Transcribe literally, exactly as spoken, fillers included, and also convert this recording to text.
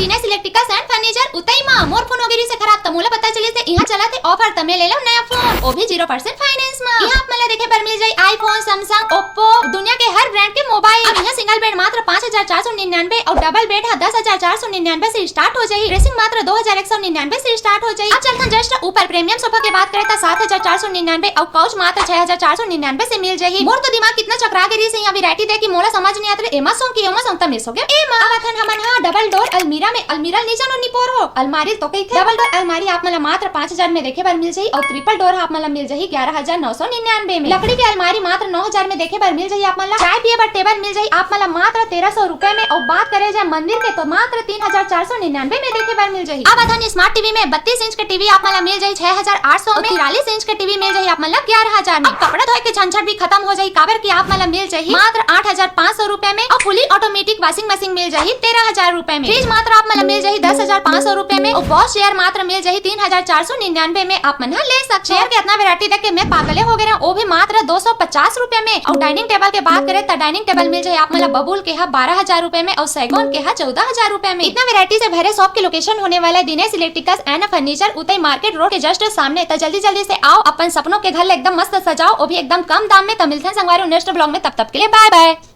Dinesh electricals and furniture Utai मा। मोर phone वगैरह से खराब, त मोला पता चलिस ते इहाँ चलत हे offer, त मैं ले लव नया फोन, वो भी zero percent finance मा। इहाँ आप मन ला देखे बर मिल जाही iPhone, Samsung, Oppo, दुनिया के हर brand के मोबाइल। अब इहाँ single bed मात्र पाँच हजार चार सौ निन्यानवे अउ double bed हा दस हजार चार सौ निन्यानवे से start हो जाही। Dressing मात्र दो हजार एक सौ निन्यानवे से start हो जाही। अब चलथन just ऊपर premium sofa के बात करे त सात हजार चार सौ निन्यानवे अउ couch मात्र छह हजार चार सौ निन्यानवे से मिल जाही। मोर तो दिमाग कितना चकरा गे रहिस हे, यहाँ variety देख के मोला समझ नहीं आत रहे, एमा सोंग कि ओमा सोंग, त मैं सो गेंव एमा। अब आथन हमन हा double door अलमीरा में। अलमीरा नीचा नो निपोर हो, अलमारी तो कहिथे। Double door अलमारी आप मन ला मात्र पाँच हजार में देखे बर मिल जाही अउ triple door आप मन ला मिल जाही ग्यारह हजार नौ सौ निन्यानवे में। लकड़ी के अलमारी मात्र नौ हजार में देखे बर मिल जाही आप मन ला। चाय पिए बर table मिल जाही आप मन ला मात्र तेरह सौ रुपए में। अउ बात करे जाए मंदिर के, तो मात्र तीन हजार चार सौ निन्यानवे में देखे बर मिल जाही। अब आथन smart TV में। बत्तीस इंच के TV आप मन ला मिल जाही छह हजार आठ सौ में, तिरालीस इंच के TV मिल जाही आप मन ला ग्यारह हजार में। अब कपड़ा धोए के झंझट भी खत्म हो जाही, काबर कि आप मन ला मिल जाही मात्र आठ हजार पाँच सौ रुपए में। अउ fully automatic washing machine मिल जाही तेरह हजार रुपए में। Fridge मात्र आप मन ला मिल जाही दस हजार पाँच सौ रुपए में। अउ wash chair मात्र मिल जाही तीन हजार चार सौ निन्यानवे में। आप मन हा ले सकथो। Chair के इतना variety देख के मैं पागले हो गे रहेंव, वो भी मात्र दो सौ पचास रुपए में। अउ dining table के बात करे त dining table मिल जाही आप मन ला बबूल के हा बारह हजार रुपए में अउ सैगोन के हा चौदह हजार रुपए में। इतना variety से भरे shop के location होने वाला है Dinesh electricals and furniture, Utai market road के just सामने। त जल्दी जल्दी से आओ, अपन सपनों के घर ला एकदम मस्त सजाओ, वो भी एकदम कम दाम में। त मिलथन संगवारी next vlog में, तब तक के लिए bye bye।